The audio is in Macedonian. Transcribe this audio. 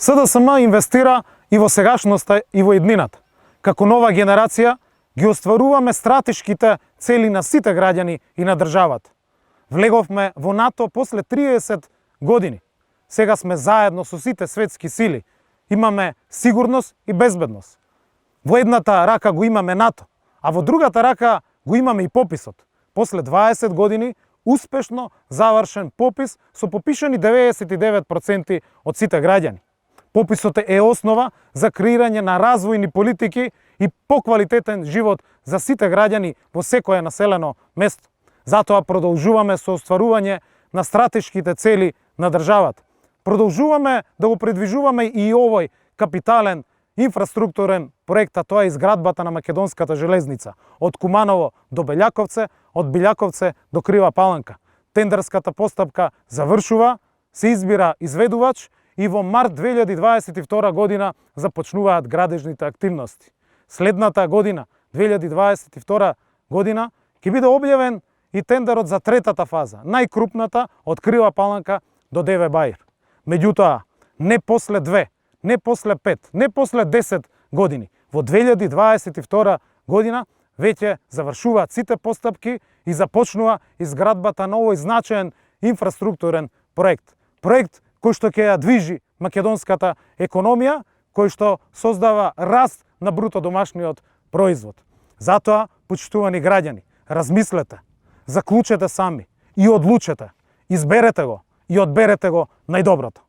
СДСМ инвестира и во сегашноста и во иднината. Како нова генерација ги остваруваме стратешките цели на сите граѓани и на државата. Влеговме во НАТО после 30 години. Сега сме заедно со сите светски сили. Имаме сигурност и безбедност. Во едната рака го имаме НАТО, а во другата рака го имаме и пописот. После 20 години успешно завршен попис со попишани 99% од сите граѓани. Пописот е основа за креирање на развојни политики и поквалитетен живот за сите граѓани во секое населено место. Затоа продолжуваме со остварување на стратешките цели на државата. Продолжуваме да го предвижуваме и овој капитален инфраструктурен проект, а тоа е изградбата на Македонската железница од Куманово до Белјаковце, од Белјаковце до Крива Паланка. Тендерската постапка завршува, се избира изведувач и во март 2022 година започнуваат градежните активности. Следната година, 2022 година, ќе биде објавен и тендерот за третата фаза, најкрупната од Крива Паланка до Деве Баир. Меѓутоа, не после 2, не после 5, не после 10 години, во 2022 година веќе завршуваат сите постапки и започнува изградбата на овој значаен инфраструктурен проект. Проект кој што ќе ја движи македонската економија, кој што создава раст на бруто домашниот производ. Затоа, почитувани граѓани, размислете, заклучете сами и одлучете, изберете го и одберете го најдоброто.